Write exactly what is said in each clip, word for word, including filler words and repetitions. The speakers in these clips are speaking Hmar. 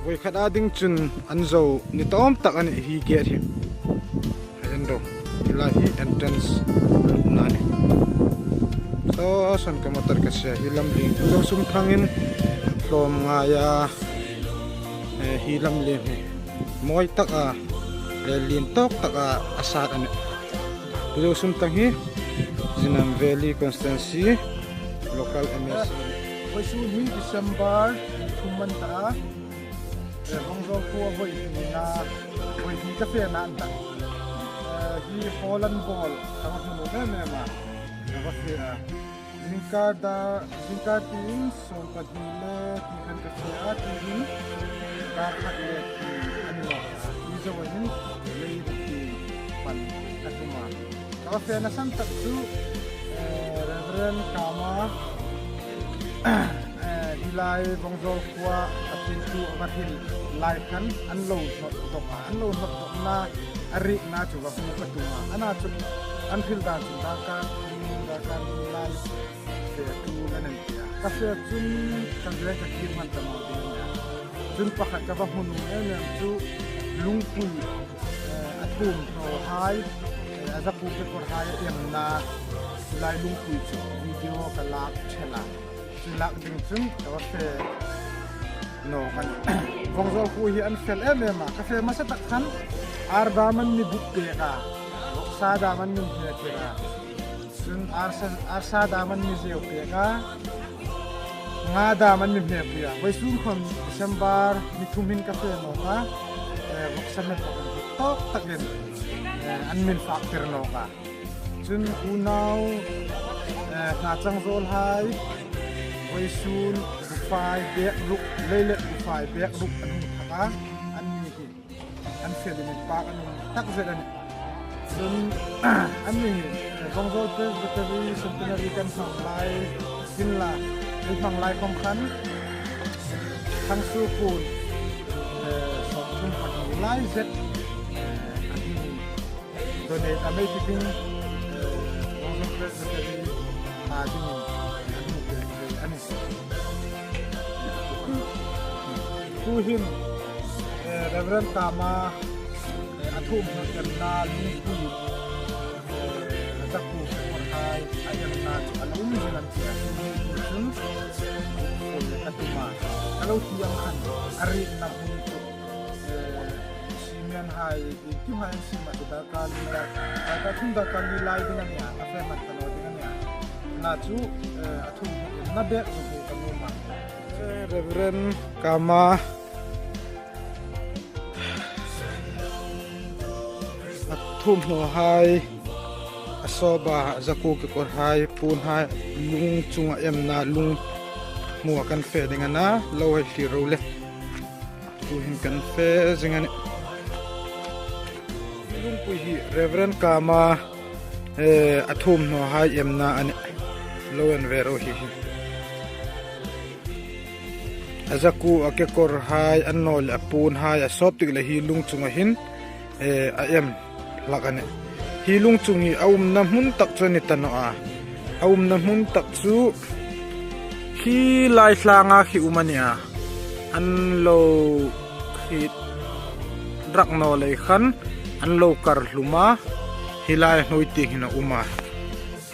Voi khat a ding chun an zo ni tawm tak a nih hi gate hi. Hei en ro. Hi lai hi entrance lukna a nih. Saw san ka motor ka sia hi lam ding. Pu Zosumthangin hlawm ngai a, eh, hi lam lien hi mawi taka, eh, lien tawk taka a sat a nih. Pu Zosumthang hi Zinam Valley Constituency local M A C. Vawisun hi December thum a ni ta a. Eh, Vawngzawl khuo voi hnina, voi hni ka fena an ta. Eh, hi hall an bawl, ka va hmu nuom em em a. Ka va fe a. Zingkar da, zingkar tiin sawm pahni le hni khan ka fe a, tuhin dar khat le hni a ni nawh. Hi zo hin lei ruk tiin pan ka tum a. Ka va fena san tak chu, eh, Reverend Kama, eh, hi lai Vawngzawl khuoa a ṭitu a va hril lai khan an lo hnawt dawk a, an lo hnawt dawkna a rikna chu va hmu ka tum a. Ana chu an hril dan chu darkar, darkar lai fe tu la nen tia. Ka fe chun kan ve ka kir man ta mau ding a nia. Chun pakhat ka va hmu nuom em em chu lungpui, eh, a thumhnawhai, eh, a zakuo kekawrhai a emna, chu lai lungpui chu video ka lak ṭhel a. Chu lak ding chun ka va fe nawk a nih. Vawngzawl khuo hi an fel em em a. Ka fe hmasa tak khan ar dam an mi buk pek a. Vawksa dam an mi hne pek a. Chun arsa, arsa dam an mi zeu pek a, nga dam an mi hmepui a. Vawisun khawm December ni thum hin ka fe nawk a, eh, vawksa hme pawh an hmu tawk takin, eh, an min fak tir nawk a. Chun unau, eh, hna chang zawlhai, vawisun bufai bek ruk, leilet bufai bek ruk an hmu thak a, anni hi an felin inpak an um takzet a nih. Chun, anni hi, eh, Vawngzawl Presbytery Centenary kan hmang lai, hin la, ei hmang lai khawm khan, Thangsuo Pun, eh, sawmthum pahni lai zet, eh, an hmu. Donate a mei ti ding, eh, Vawngzawl Presbytery a dingin an hmu pek ve a nih. Tuhin, eh, Reverend Kama, eh, a thumhnaw emna lungpui, eh, a zakuo kekawrhai a emna chu a lo um zel an ti a. Chun, eh, ka tum a, ka lo ti ang khan a rikna hmun chu, eh, cement hai, iengkimhai an siem a chu darkar li lai, darkar thum darkar li lai ding a nia, a fe hman ta naw ding a nia. Ana chu, eh, a thumhnaw emna bek chu hmu ka nuom a. Eh, Reverend Kama, a thumhnawhai, a sawba, a zakuo kekawrhai, puonhai, lung chunga emna, lung hmua kan fe ding a na, lo hei hlir ro le. Tuhin kan fe zing a nih. Lungpui hi Reverend Kama, eh, a thumhnawhai emna a nih. Lo en ve ro hi hi. A zakuo, a kekawrhai, annawleh a puonhai, a sawp tik le hi lung chunga hin, eh, a em hlak a nih. Hi lung chung hi a umna hmun tak chu a ni ta naw a. A umna hmun tak chu khi lai tlanga khi um a nih a. An lo khi rak naw lei khan an lo kar hlum a. Hi lai hnuoi tieng hin a um a.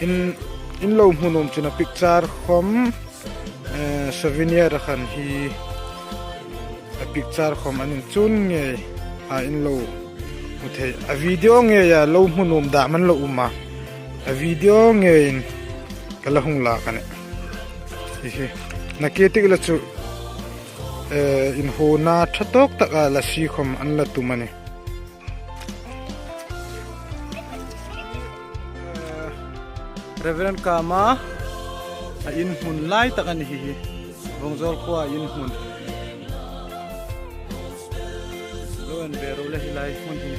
In, in lo hmu nuom chun a picture khawm, eh, souvenir a khan hi a picture khawm an inchun ngei a in lo hmu thei. A video ngeia lo hmu nuom dam an lo um a. A video ngeiin ka la hung lak a nih. Hi hi. Nakie tik la chu, eh, inhawna ṭha tawk taka la sie khawm an la tum a nih. Reverend Kama a in hmun lai tak a ni hi hi. Vawngzawl khuoa in hmun. Lo en ve ro le hi lai hmun hi.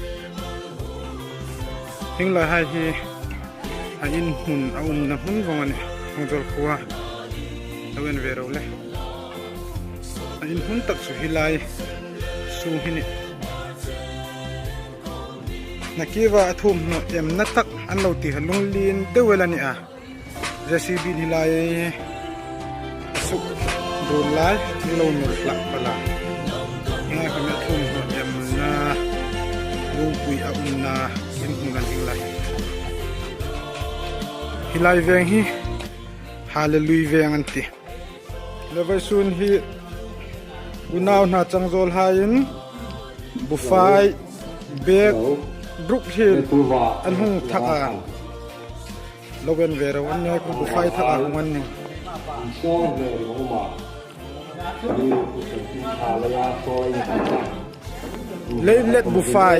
Hieng lai hai hi a in hmun a umna hmun vawng a nih. Vawngzawl khuoa. Lo en ve ro le. A in hmun tak chu hi lai sung hi nih. Nakie va a thumhnaw emna tak an lo ti kha lung lien deu el a nih a. J C B ni lai suk dul lai lo nul hlak pal a. Khawm a thum hnu demna, ropui a umna, in hmu kan ding lai. Hi lai veng hi, Hallelujah veng an ti. Le vawisun hi, unau hna changzawl haiin, bufai, bag, ruk hril, an hung thak a. Lo en ve ro, an nia khu bufai thak a hung an nih. Leilet bufai,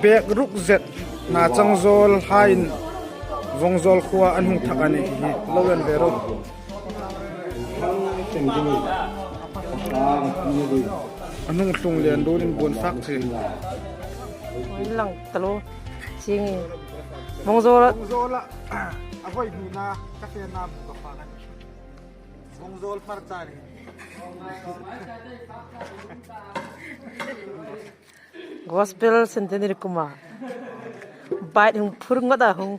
bag ruk zet, hna changzawl haiin, Vawngzawl khuoa an hung thak a nih hi, lo en ve ro. An hung tlung lian dun in buon fak che. Lang ta lo. Sing. Vawngzawl. Vawngzawl a, a voi hnina, ka fena bu ka fak a nih. Vawngzawl hmar cha ni. Gospel Centenary kuma. Bike hung phur ngot a hung.